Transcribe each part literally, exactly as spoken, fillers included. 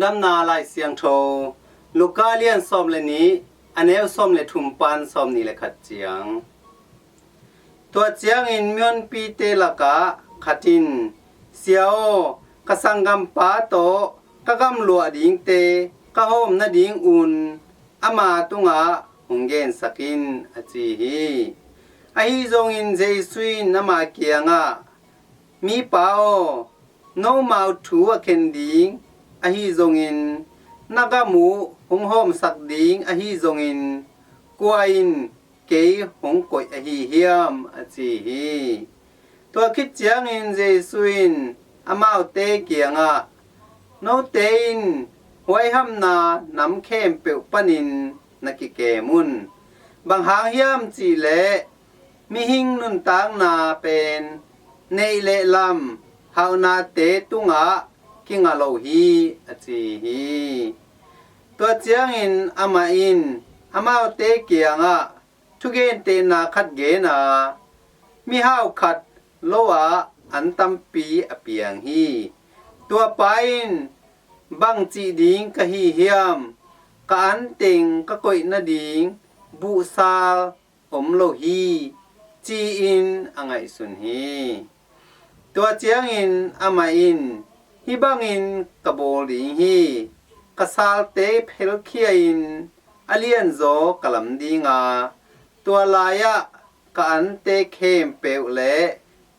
Damna Lai Siangtho, Luka lian sawm le nih, a neu sawm le thum pan sawm nih le khat ciang. Tua ciangin mihonpite lakah khat in, "Sia aw, ka sanggampa tawh ka gamluah dingte ka hawm nadingun ama tungah hong gensak in," a ci hi. Ahi zongin Jesu in ama kiangah, "Mipa aw, nomau thu a khen ding ahi zongin, na gam uh hong hawmsak ding ahi zongin, kua in kei hong koih ahi hiam?" a ci hi. Tua khit ciangin Jesu in amaute kiangah, "Note in huaihamna nam khempeuh panin na kikem un. Bang hang hiam cih leh mihing nuntakna pen neih le lam hauhnate tungah kingah lo hi," a ci hi. Tua ciangin amah in amaute kiangah thugentehna khat gen a, "Mihau khat lo ah an tampi a piang hi. Tua pa in, 'Bang cih ding ka hi hiam? Ka anteng ka koih nading buhsal om lo hi,' ci-in a ngaihsun hi." Tua ciangin amah in, "Hih bangin ka bawl ding hi. Ka salte phelkhia-in a lianzaw ka lam ding a, tua lai-ah ka ante khempeuh le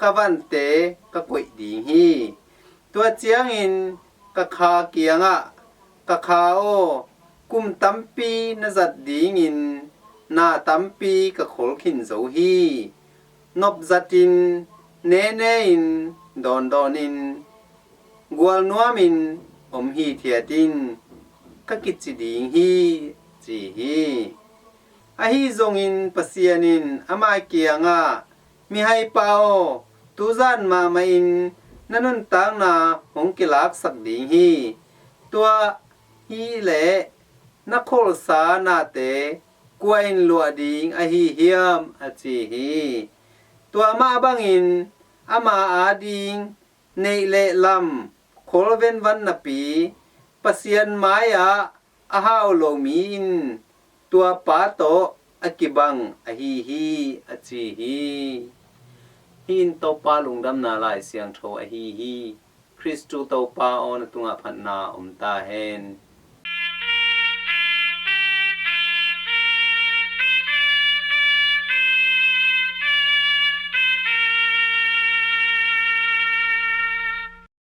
ka vante ka koih ding hi. Tua ciangin ka kha kiangah, 'Ka kha aw, kum tampi na zat dingin na tampi ka khol khin zo hi. Nopzatin, nene-in, dawndawnin, gualnuamin om hithiat in,' ka kici ding hi," ci hi. Ahi zongin Pasian in ama kiangah, "Mihaipa aw, tuzan mahmahin na nuntakna hong kilaksak ding hi. Tua hi leh na kholsa nate kua in luah ding ahi hiam?" a ci hi. Tua mah bangin ama ading neih le lam khol venvan napi Pasian mai-ah a hau lo mi in tua pa tawh a kibang ahi hi, a ci hi. Hih in Topa Lungdamna Lai Siangtho ahi hi. Khristu Topa aw, na tungah phatna om ta hen.